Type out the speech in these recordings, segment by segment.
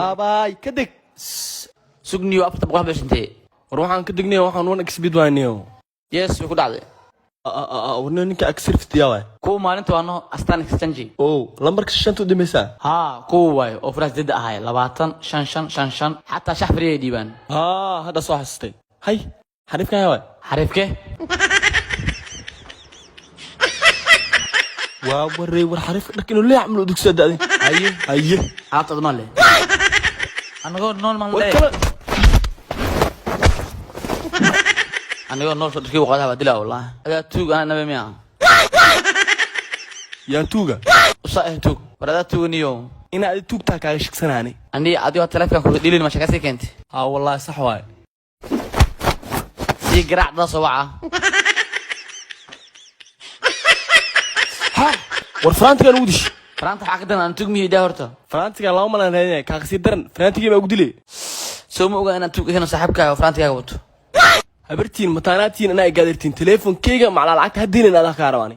Aabaay, ka deg. Sugniyo, 400 beshintee. War waxaan ka degnay, waxaan 1xBet waaniyo. Yes, way ku dhacday. Warniyo, ninka agsirftiya waay. Kuwa maalinta waano Astaan Exchange. Oo lambarka shanta u dambaysaa. Haa, kuwa waayo oo furaas deda ahay 20 5 5 5 5, xataa shax free ay dhiibaan. Haa, hadda soo xasustay. Hay, xariifka haya waay. Xariifke? Waa warey, war xariifka dharka inuu leeyac mal u dugsiya da'day. Haye. Haye. Alaabta admaan leh anagoo nool maan War le kale. Anigoo nool soo dharkii u qaadaha baa dilaa, wallah adaa tuug, anaa nabe miya? Yaa tuuga? Usaa eh tuug, war adaa tuuganiyo. Inaa adi tuugtaa kaaga shigsanaani. Ani adigoo taleefonka kuga dhilin ma shakasii keentay. Haa, wallaahi sax waay. Sii garaac dadaa soo waca. Ha, war farantigaan ugu dish. Faraanta waxaa ka daran aan tuug mihi daa horta. Farantigaan laba malaan raadinaya, kaaga sii daran farantigii baa ugu dilay. Soo ma ogaa inaan tuug ahayn oo saaxiibkaaga oo farantigaaga wato? Habartiin mataanaatiin, anaa igaadirtiin teleefonkeyga maclaa lacagta haddeenan adaa kaa rabaani.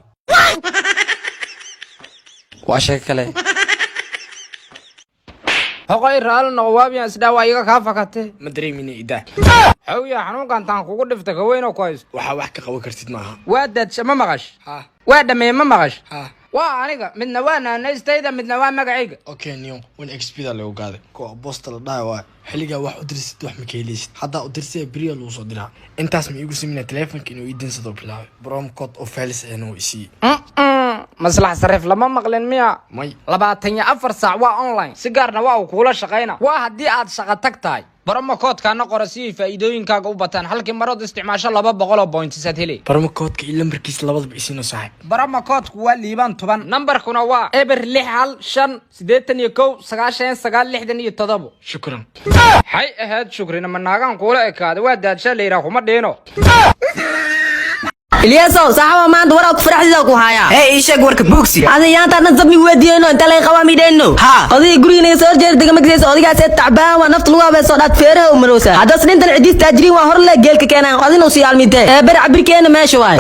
Waa sheeko kale. Hoqay, raali noqo, waabiyan isdhaa waa iga kaa fakate. Ma dareemina idaa. Xawya, xanuunkan taan kugu dhifta kaweynoo ku haysto. Waxaa wax ka qaban kartid maaha. Waa daadsha ma maqash? Ha. Waa dhameeye ma maqash? Ha. Waa aniga, midna waa naanaystayda, midna waa magacayga. Okay niyo, 1xBet da lagu gaaday kuwa boosta la dhahay waa xilligaa wax u dirsid, wax ma ka heleysid. Haddaa u dirsay beriya lagu soo diraa. Intaas ma iigu samina telefonka inuu ii dinsado bilaabay, promo code oo falis ahna uu isiiyey. Maslax sariif lama maqlin miya? May. 24 saac waa online, si gaarna waa uu kuula shaqayna. Waa haddii aad shaqo tag tahay. Promo code-kaana qora si ay faa'iidooyinkaaga u bataan. Halkii marood isticmaasho 200 oo points aad heli. Promo code-ka iyo lambarkiisa labadaba isiino, saaxiib. Promo code-ku waa Liibaan 10, nambarkuna waa 0615 81 99 67. Shukran. Xay ahayd shukrina, ma naagaan kuula ekaaday? Waa daadshaa la yidhaha, kuma dhiino. Iliyaasow, saaxaba, maanta waraa ku faraxdiisa ku hayaa. Hee, ii sheeg warka bogsi. Adi yaanta dhan sabmi weydiiyeyno inta laga qabaa midhayno. Haa. Odayga guriga naga soo horjeeda dega magtiisa, odaygaas tacbaan waa nafta lagu habeesoo dhaad feeraha u marowsa. Haddas dhintan cidiis taajiriin waa hor le geelka keenaan, adina usii almintee ee beri cabirkeena meesha waay.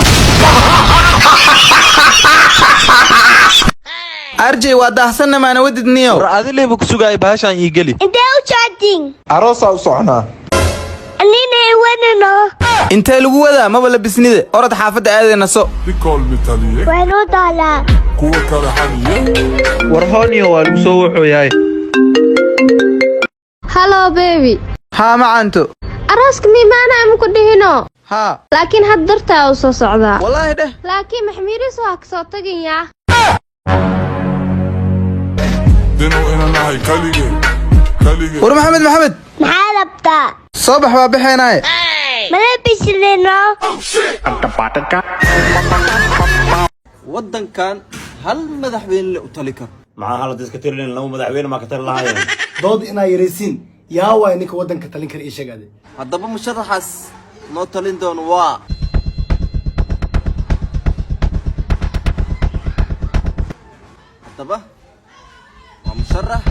Arjay, waa daahsanna maana wadid niyow. War adileyba ku sugaaya, bahashaan ii geli. Intee u socotiin? Aroosaa u soconaa. Anina iwanano. Intee lagu wadaa? Maba labisnide, orod xaafadda aadee naso. Waan u daalaa. War hooniyo, waa lagu soo wuxuuyahay. Hello baby. Haa, macaanto. Arooska miimaana ama ku dhihino? Haa. Laakiin had dartaa u soo socdaa. Wallaahi dheh. Laakiin maxmiiriis waa kasoo tagayaa. War Maxamed, Maxamed. Maxaa rabtaa? Soo bax, waa baxeenaaye. Mala bislino. Waddankan hal madaxweyne le u tali karo. Maxaa halad iska tirinin? Laba madaxweyne maa ka tali lahaayeen? Dood inaa yaraysiin. Yaa waay ninka waddanka talin kara? Ii sheeg ade. Haddaba musharaxaas noo talin doono waa haddaba waa musharax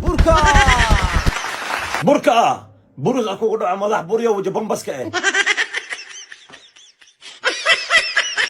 Burka. Burka ah, burus a kugu dhaco, madax buryo waja bambaska eh.